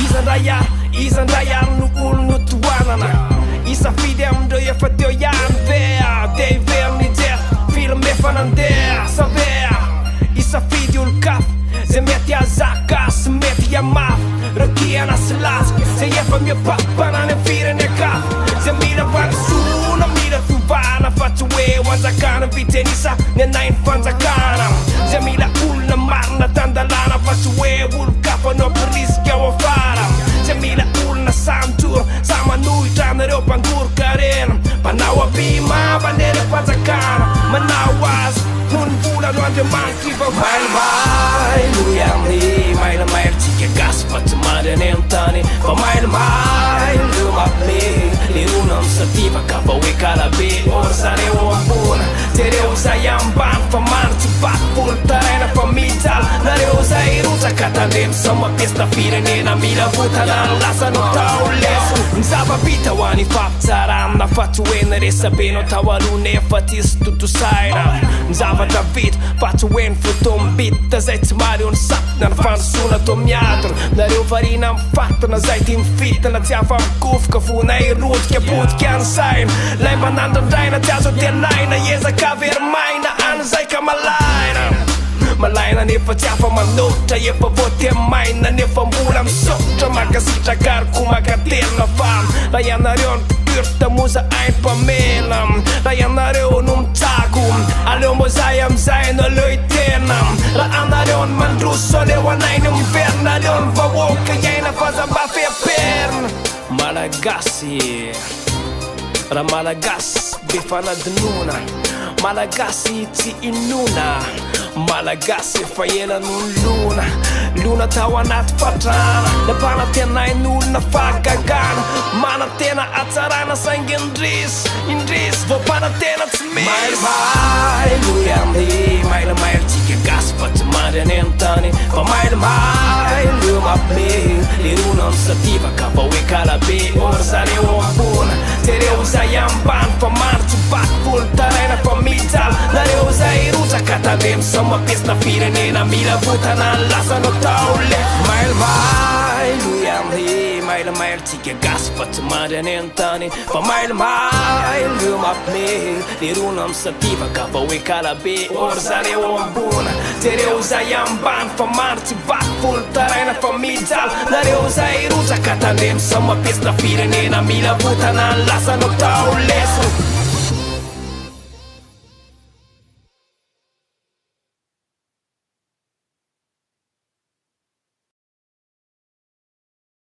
Iza ndray ary, iza ndray ary no olona hotohanana? Hisafidy amin'ireo efa teo ihany ve? Dia hiverina hijery film efa nandeha? Sa ve hisafidy olon-kafa izay mety hahazaka sy mety hihamafy ireo kiana sy laza izay efa mihoa-pampana any amin'ny firenen-kafa? Izay mila fandrosoana, mila fiovana fa tsy hoe ho anjakana vitsy an'isa ny anay ny fanjakana. Izay mila olona marina tan-dalàna fa tsy hoe olon-kafa no hampirisika ao afara. Izay mila olona sahy mijoro, sahy manohitra anareo mpangoro-karena, mpanao ampihimamba anerem-panjakana, manao azy ho ny vola no andriamanitry vahoaka. Mailo mailo ihany, mailo mailo tsika gasy fa tsy mandry any an-tany fa mailo mailo mampme lerona misativaka fa hoe kalabe or zareo ambony jereo zay ambany fa mandry tsy vaky volo taraina fa mijaly nareo zay rotsaka tandremo sao mampiesta firenena mila votana ny lasa no tao lesona ny zava-bita ho an'ny fampitsarana fa tsy hoe ny resabe no tao aloha nefa tsisy tontosaina ny zavatra vita fa tsy hoe ny fotoam-bita zay tsy mahaleo ny satina ny fandrosoana toa miadina nareo variana mifatina zay tia mifitina tsy afa-mikofoka fonay rotika potika ny saina lay mba nandrandraina tsy azo antenaina ezaka very maina any zay ka malaina malaina nefa tsy afa-manoatra efa voatemaina nefa mbola misaotra mankasitraka ary koa mankatelina fa raha ianareo no mpikirta moa zahay ny mpamela raha ianareo no mitsako aleo mbô zahay amizay no aleo hitena raha anareo no mandroso aleo anay no miverina aleo ny vahoaka hiaina fa aza mba feperina Malagasy raha Malagasy be fanadinoana Malagasy tsy inoana Malagasy efa ela no nilona Lona tao anaty fatrana Nampanantenain'olona fahagagana Manantena hatsarana saingy indrisy Indrisy voampanantena tsy misy Mailo mailo ihany Mailo mailo tsika gasy fa tsy mandry any an-tany Fa mailo mailo mampme Lerona misativaka fa hoe kalabe Or zareo ambony Jereo izay ambany fa mandry tsy vaky volo Taraina fa mijaly Nareo izay rotsaka tandremo sao mampiesona firenena Mila votana ny lasa no atao le Mailo mailo ihany Mailo mailo tsika gasy fa tsy mandry any an-tany Fa mailo mailo mampme Lerona misativaka fa hoe kalabe Or zareo ambony Jereo izay ambany fa mandry tsy vaky volo Taraina fa mijaly Nareo izay rotsaka tandremo sao mampiesona firenena Mila votana ny lasa no atao lesona.